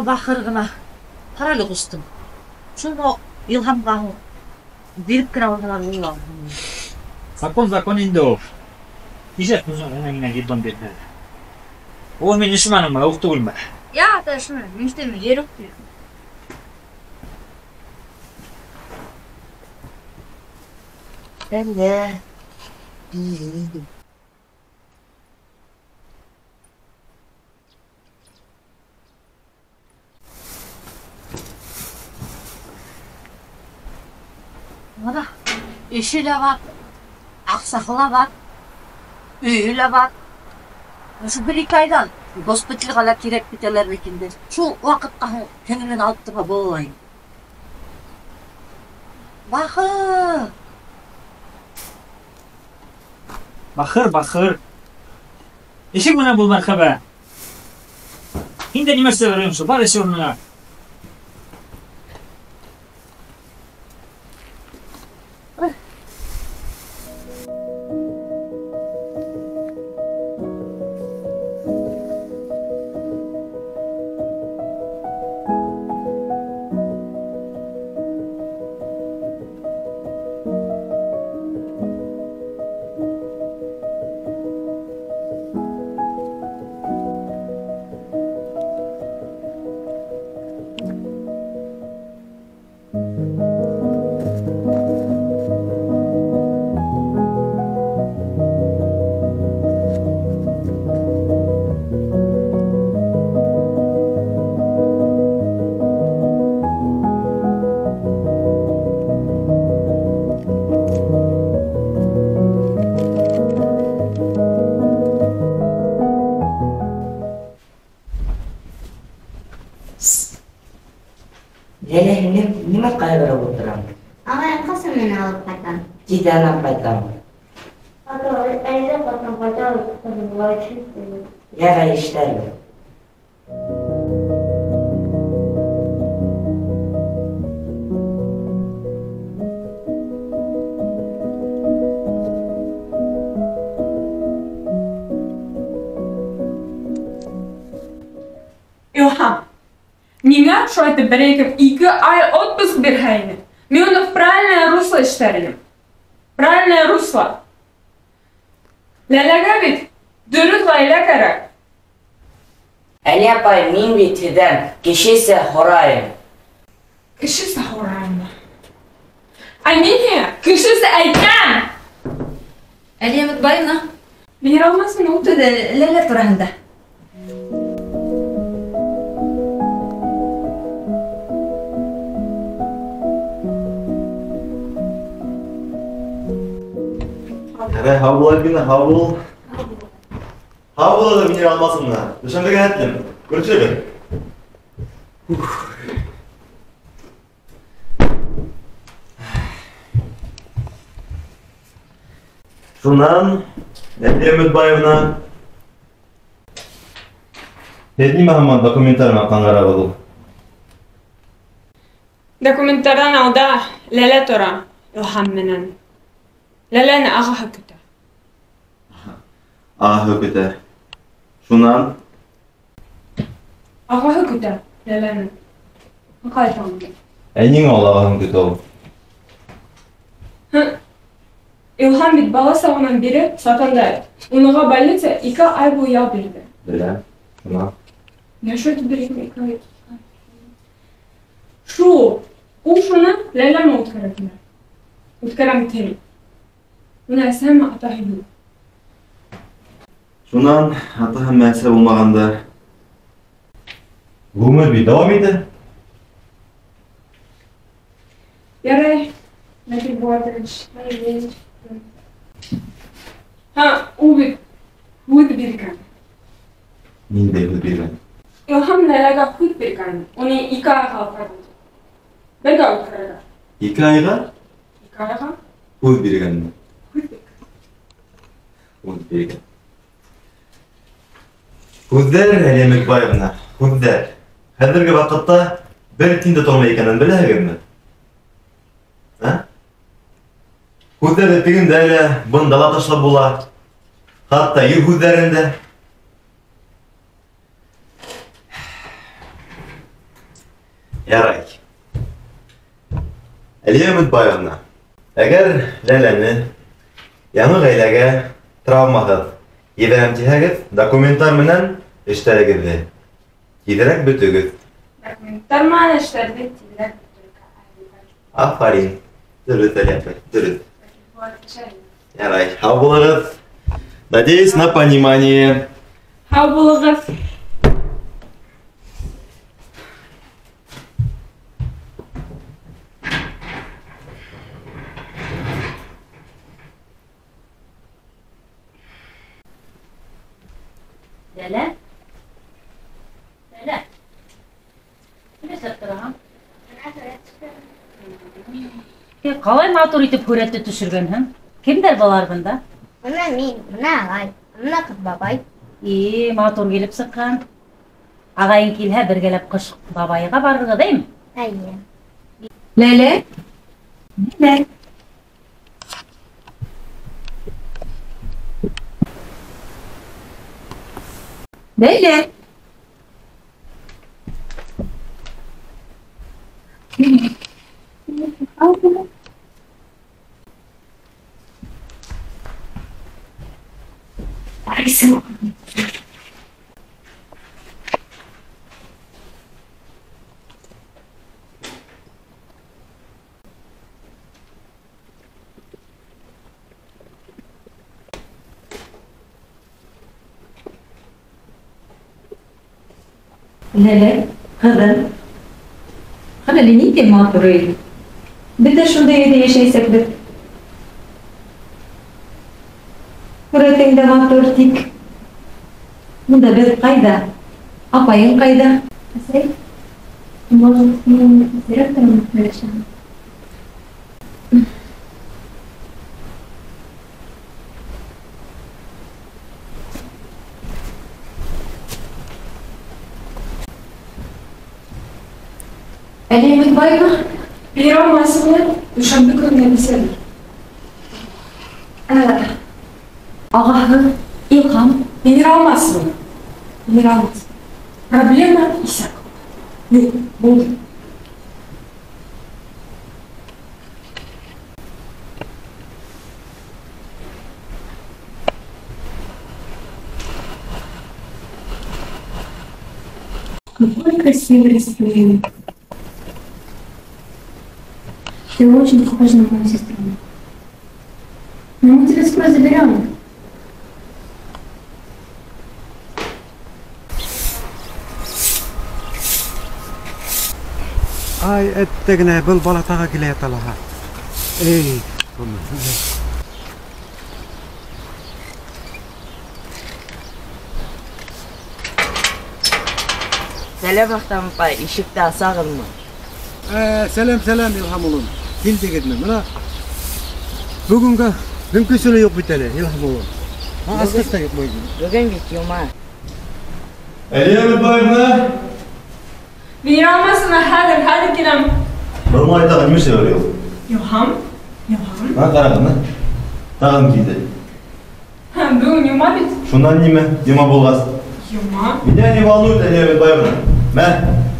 Бахыр ғына. Ҡара әле, ҡустым. Шуны Илһамға биреп кенә алһалар була. Закон закон инде ул. Нишләп генә детдом бирҙеләр? Ул мин эшмәнеңме, юҡ түгелме? Я, ата эшмә, мин эшләйем, ер юҡ ти. Әллә. Бына эше лә бар, аҡсаһы ла бар, өйө лә бар. Ошо бер-ике айҙан госпиталгә ла кирәк китәләр бит инде. Шул ваҡытҡа һуң һеңлен алып торһа була инде. Бахыр! Бахыр, бахыр. Нисек менән был мәрхәбә? Һин дә нимә эшләп йөрөйһөң шул? Бар эш урыныңа. Ләлә, нимә ҡайғырып ултыраң? Ағайым ҡасан мине алып ҡайтам? Тиҙҙән алып ҡайтам. Атай, әллә ҡасан ҡайтабыҙ, былай чувствую. Ярай, эшләрбеҙ. Илһам, миңә шулай итеп берәй кем 2 ай отпуск бирһә ине. Мин уны в правильное русло эшләр инем. Правильное русло. Ләләгә бит дөрөҫ ғаилә кәрәк. Әлиә апай, мин бит һеҙҙән кешесә һорайым. Кешесә һорайым. Ә мин һиңә кешесә әйтәм. Әлиә Мөтбаевна. Венера Алмасовна, ул төҙә Ләлә тураһында. Ярай, һау бул, Альбина, һау бул. Һау булығыҙ, Венера Алмасовна. Дүшәмбегә хәтлем. Күрешәбеҙ. Шунан, Әлиә Мөтбаевна, һеҙ нимә һаман документтар менән ҡаңғырағыҙ ул? Документтарҙан алда Ләлә тора, Илһам менән. Ләләне ағаһы көтә. Ағаһы көтә. Шунан? Ағаһы көтә Ләләне. Ҡайтам. Ә ниңә ул ағаһын көтә ул? Һы. Илһам бит бала сағынан бире сатанда. Уныға больница 2 ай буйы ял бирҙе. Беләм. Шунан? Мин шул итеп бер ике ай. Шул. Ул шуны Ләләме үткәрә килә. Үткәрәм тип. Уны әсәме, атаһы юҡ. Шунан атаһы әсә булмағанда ғүмер бит дауам итә. Ярай, Нәбил Булатович, Нәбил. Һа, ул бит һүҙ биргән. Ниндәй һүҙ биргән? Илһам Ләләгә һүҙ биргән. Уны 2 айға алып ҡайтты. Бергә үткәрергә. 2 айға? 2 айға. Һүҙ биргәнме? Һүҙ биргән. Һүҙ биргән. Һүҙҙәр, Әлиә Мөтбаевна, һүҙҙәр. Хәҙерге ваҡытта бер тин дә тормай икәнен беләһегеҙме? Ә? Һүҙҙәрҙе тегендә лә, бында ла ташлап була. Хатта ир һүҙҙәрен дә. Ярай. Әлиә Өметбаевна, әгәр Ләләне яңы ғаиләгә травмаһыҙ ебәрәм тиһәгеҙ, документтар менән эштәрегеҙҙе тиҙерәк бөтөгөҙ. Документтар менән эштәрҙе тиҙерәк бөтөргә. Афарин. Дөрөҫ, Әлиә апай, дөрөҫ. Ярай, һау булығыҙ. Надеюсь на понимание. Һау булығыҙ. Ләлә? Ләлә? Нимә эшләп тораһың? Ҡалай матур итеп һүрәтте төшөргәнһең. Кемдәр былар бында? Бына мин, бына ағай, бына ҡыҙ бабай. И, матур килеп сыҡҡан. Ағайың килһә, бергәләп ҡыш бабайға барырбыҙ, әйме? Әйе. Ләлә? Ләлә? Ләлә? Ләлә, ҡыҙым, ҡана әле ниндәй матур өй. Беҙ ҙә шундай өйҙә йәшәйсәкбеҙ. Һүрәтең дә матур, тик бында беҙ ҡайҙа? Апайың ҡайҙа? Әсәй, может, мин директорым һөйләшәм? Әлиә Өметбаева? Бирә алмайсыңмы? Дүшәмбе көнөнә бисәлер. Ағаһы Илһам. Венера Алмасовна. Венера Алмасовна. Проблема иҫәп. Юҡ, булды. Какой красивый рисунок. Ты очень похожа на мою сестру. Но мы тебя скоро заберем. Ай, әттәгенә, был бала тағы килә ята. Эй, Сәләм, Әхтәм апай, ишекте асағыҙмы? Сәләм, сәләм, Илһам улым. Килдегеҙме? Бына бөгөнгә мөмкинселек юҡ бит әле, Илһам улым. Асҡыс та юҡ бөгөн. Бөгөн бит йома. Әлиә Өметбаевна. Венера Алмасовна, хәҙер, хәҙер киләм. Был малай тағы нимә эшләп йөрөй ул? Илһам, Илһам. Бына ҡарағыҙ, тағын килде. Бөгөн йома бит. Шунан нимә? Йома булғас. Йома. Меня не волнует, Әлиә Өметбаевна. Мә,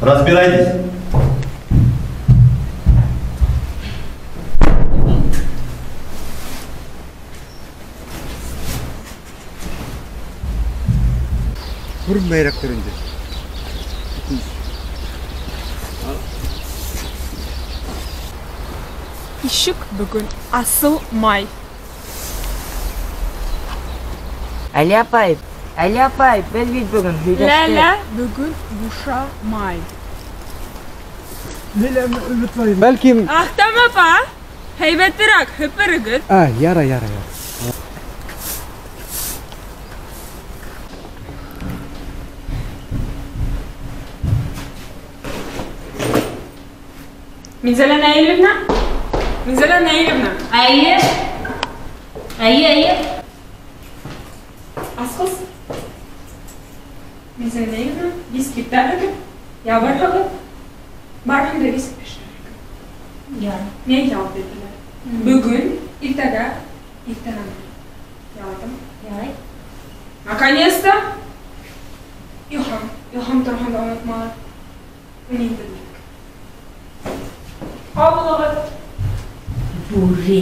разбирайтесь. Күренмәйерәктер инде. Ишек бөгөн асылмай. Әлиә апай, Әлиә апай, беҙ бит бөгөн һөйләштек. Ләлә бөгөн бушамай. Ләлә Өметбаевна. Бәлкем. Әхтәм апа, һәйбәтерәк һеперегеҙ. А, ярай, ярай, ярай. Минзәлә Наилевна? Минзәлә Наилевна. Әйе. Әйе, әйе. Асҡыс. Минзәлә Наилевна, виски тәһегеҙ, ябырһығыҙ. Барыһын да виски эшләргә. Ярай. Миңә ял бирҙеләр. Бөгөн, иртәгә, иртәнән. Ял итәм. Ярай. Наконец-то. Илһам, Илһам торғанда онотмалар. Уны инде белдек. Бүре.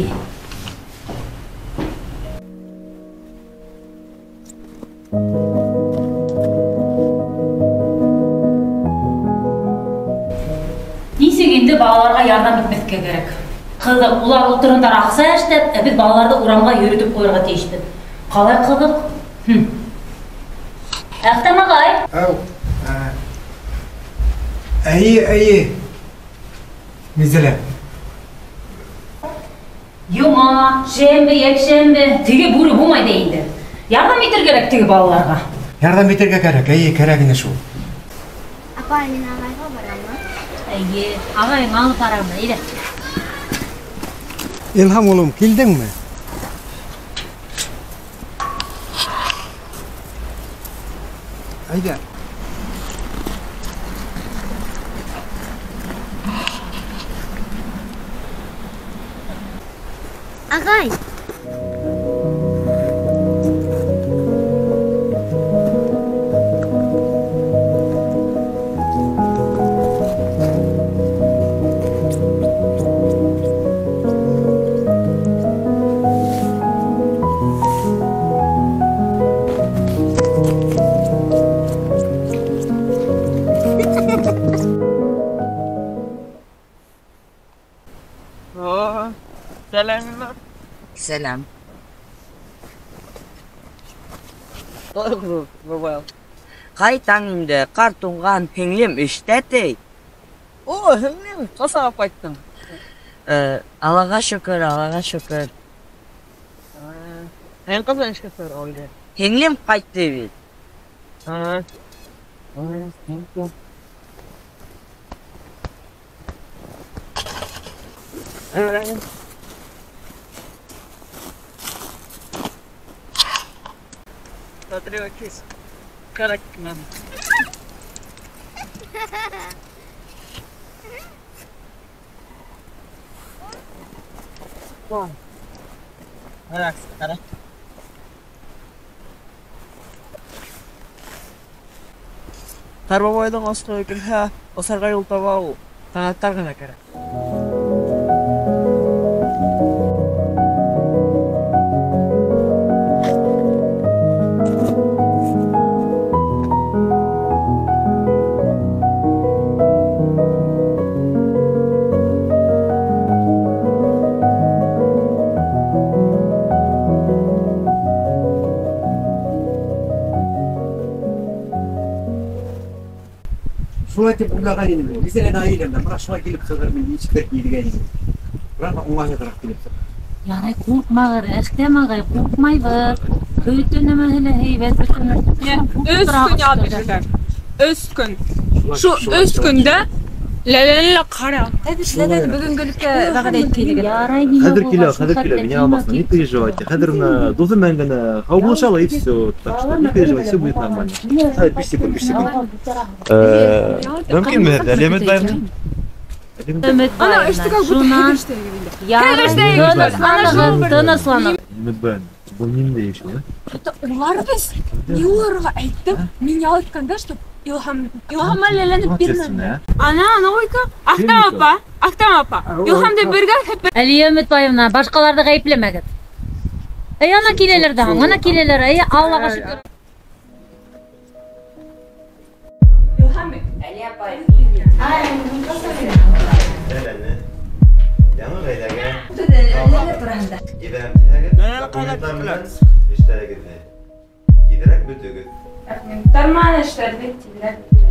Нисек инде балаларға ярҙам итмәҫкә кәрәк? Ҡыҙыҡ, улар ултырындар аҡса эшләп, ә беҙ балаларҙы урамға йөрөтөп ҡуйырға тейешбеҙ. Ҡалай ҡыҙыҡ? Әхтәм ағай. Ау. Әйе, әйе. Мизәлә. Йома, шәмбе, йәкшәмбе, теге бүре булмай да инде. Ярҙам итергә кәрәк теге балаларға. Ярҙам итергә кәрәк, әйе, кәрәк ине шул. Апай, мин ағайға барамы? Әйе, ағайың алып барамы, әйҙә. Илһам улым, килдеңме? Әйҙә. Ағай. Сәләм. Ҡайтам инде, ҡар туңған, һеңлем эштә ти. О, һеңлем, ҡасан алып ҡайттың? Аллаға шөкөр, Аллаға шөкөр. Һин ҡасан эшкә сығыр? Һеңлем ҡайтты бит. Смотри, кис. Карак надо. Ҡара. Ҡар бабайҙың асҡы килһә, осарға юл таба ул. Ҡанаттар ғына кәрәк. Шулай тип уйлаған инем. Мәсәлән, ғаиләмдә бына шулай килеп сығыр, мин нисектер килгән инем. Бына уңайһыҙыраҡ килеп сыға. Ярай, ҡурҡмағыҙ, Әхтәм ағай, ҡурҡмайбыҙ. Бөтә нәмәһе лә һәйбәт, бөтә нәмәһе. 3 көн ял бирҙеләр. 3 көн. Шул 3 көндә Ләләне лә ҡара. Хәҙер Ләләне бөгөнгөлөккә вәғәҙә иткәйнегеҙ. Ярай, нимә Хәҙер килә, хәҙер килә, меня алмасын, не переживайте. Хәҙер бына дуҫым менән генә һаубуллаша и все. Так что не переживайте, все будет нормально. Хәҙер 5 секунд, 5 секунд. Мөмкинме, Әлиә Өметбаевна? Ана, эште как будто хәҙер эштәге инде. Хәҙер эштәге. Тынысланығыҙ. Өметбаевна, был ниндәй эш ул? Это улар беҙ ни уларға әйттем, мин ял иткәндә, чтоб Илһам Ләләне бирмәне. Ана, ана ойка. Әхтәм апа, Әхтәм апа. Илһамды бергә һәп. Әлиә Өметбаевна, башҡаларҙы ғәйепләмәгеҙ. Эй, ана киләләр ҙә, ана киләләр. Эй, Аллаға шөкөр. Илһам, Әлиә апай. Ләләне яңы ғаиләгә Ләлә тураһында. Ебәрәм тиһәгеҙ, документтар менән эштәрегеҙҙе тиҙерәк бөтөгөҙ. Документтар менән эштәрҙе тиҙерәк бөтөгөҙ.